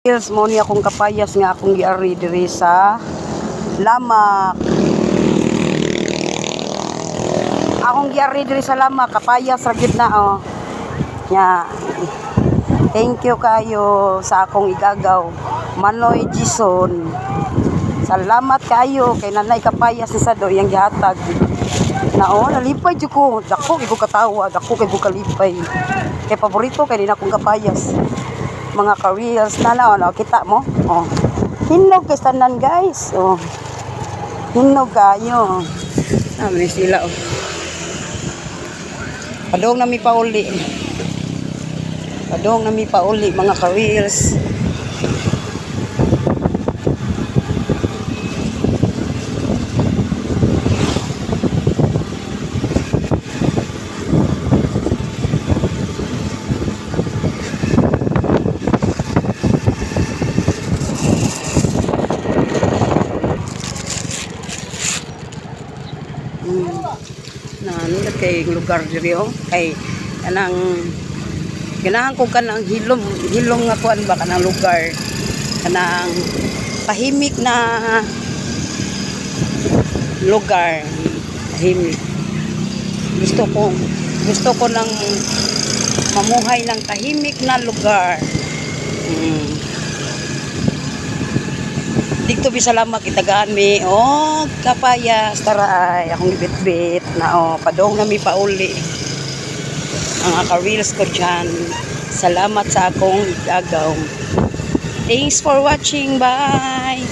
Reels mo ni akong kapayas nga akong giari diri sa Lamak. Akong giari diri sa Lamak, kapayas ra gyud na oh. Nya. Thank you kayo sa akong igagaw. Manoy Jison. Salamat kayo kay nanay kapayas ni Sado iyang gihatag. Na oh, nalipay jud ko. Dako kay ko katawa, dako kay ko kalipay. Kay paborito kay nina akong kapayas. Mga ka-reels na na, oh, kita mo. Oh. Hinog kay tanan, guys. Oh. Hinog kayo. Ah, man sila oh. Padong na mi pauli. Padong na mi pauli, mga ka-reels. Na nindot kay lugar diri oh. Kay kanang ganahan ko kanang hilom hilom nga kuan ba, kanang lugar, kanang tahimik na lugar, tahimik. Gusto ko ng mamuhay ng tahimik na lugar. Dito bisalamat itagaan mi oh kapayas. Tara ay akong gibitbit na oh. Padong na mi pauli, mga ka-reels ko dyan. Salamat sa akong igagaw. Thanks for watching. Bye.